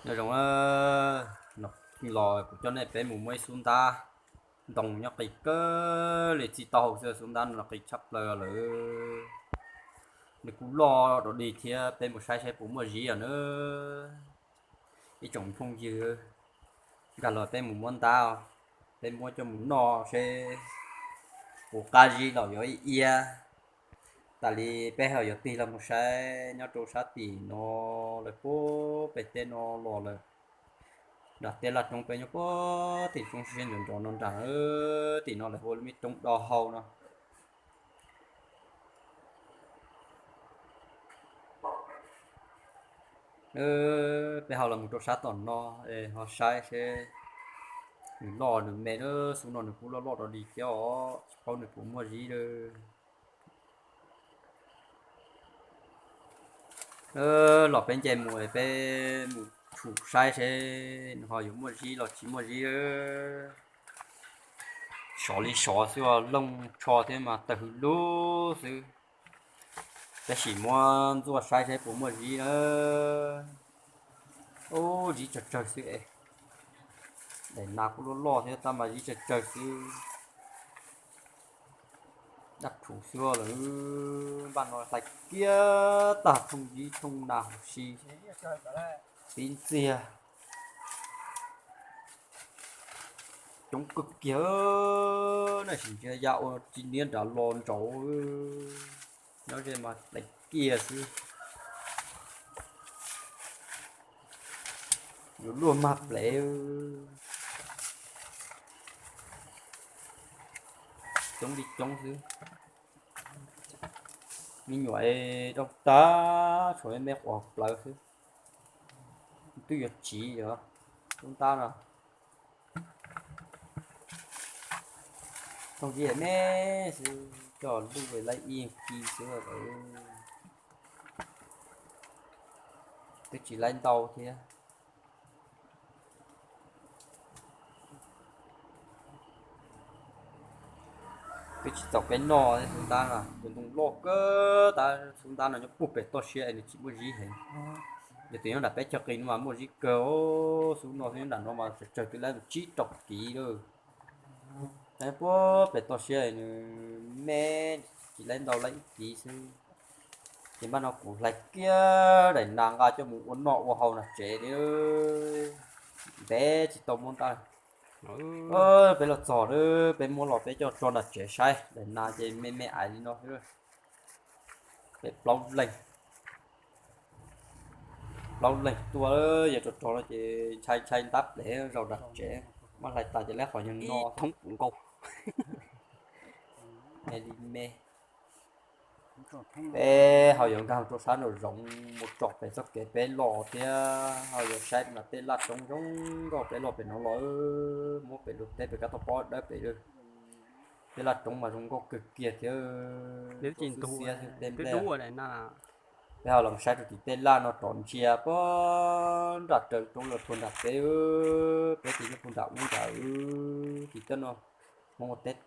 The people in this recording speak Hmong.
Nyob zoo, los kuv coj nej peb mus muab ib xub ntab ntoo nyob qis kawg li, txij taub hau xwb, xub ntab no qis tshaj plaws lawm. Nws kuj loj dog dig thiab, peb mus saib saib puas muaj zib os na. Ib tsoom phooj ywg, nkag los peb mus muab ntab, peb muab coj mus noj seb puas qab zib los yuav ib iab. Tas li peb ho yuav tig los mus saib nyob rau sab tim no, lawv puag pem teb no los lawm. Nram tej laj roob peb nyob puag tim roob siab nrov nrov no nram, tim no lawv hu lub me roob do hau no. Peb ho los mus rau sab tom no, ho saib seb nws loj nws me na. Xub no nws kuj loj loj dog dig thiab os, tsis paub nws puas muaj zib lawm. Los peb nce mus, peb mus tshum saib seb nws ho yuav muaj zib los tsis muaj zib. Sov li sov xwb, looj tsho thiab mas tawg hws lub xwb. Peb sim muab ntxuaj saib seb puas muaj zib na. Ub, zib tsawg tsawg xwb es. Daim nas kuj loj loj thiab tab mas zib tsawg tsawg xwb. Dab rhuv xwb lawm, npaj no hlais kiag tag thooj zib thooj nas huv si, pib ntxiag. Coob kawg kiag, nej sim ntsia ya ua tsis niab nrad los nraud. Nyob ze mas hlais kiag xwb. Yuav luaj mag plev. Coob li coob xwb. Me nyuam rau tag, tshuav me me quav plawv xwb. Twb yuav tsiv os, lub ntab no. Thooj zib me xwb, coj luj laib ib ki xwb lawm. Twb tsis laib ntau thiab. Twb tsis txaus peb noj xub ntab no, tus ntoo loj kawg tab, xub ntab no nyob puag pem toj siab es nws tsis muaj zib heev. Yog tias nyob nram peb chaw qis no mas muaj zib kawg, xub no xwb, nyob nram no mas tsawg twb laib mus tsib rau kiv lawm. Puag pem toj siab nws me, tsis laib ntau, laib ib kiv xwb. Ces npaj no kuv hlais kiag daim nas nqa coj mus ua noj ua haus nram tsev li. Ntev tsis tau muab ntab. Peb los txog lawm, peb muab los peb coj tso nram tsev saib, daim nas ces me me ais li no xwb. Peb plaub leeg, plaub leeg tuaj, yog rog rog no ces ntshai ntshai ntab plev zaum nram tsev, muab hlais tas ces laib qhov nyuag no thoob puv nkaus. Me li me. Peb ho yuav nkag rau sab nraum zoov mus tsom pem txoj kev peb los thiab, ho yuav saib mas tej laj roob zoo nkauj peb los pem no los, muab pem lub teb pem kab toj pob dawb pem lawm. Tej laj roob mas zoo nkauj kawg kiag thiab, xiab tej nplej. Peb ho los saib rau tim tej laj no rov ntsia puag nram raws roob los puag nram teb, peb ces nyob puag nram ub nrad. Tim tej no Hmoob ua teb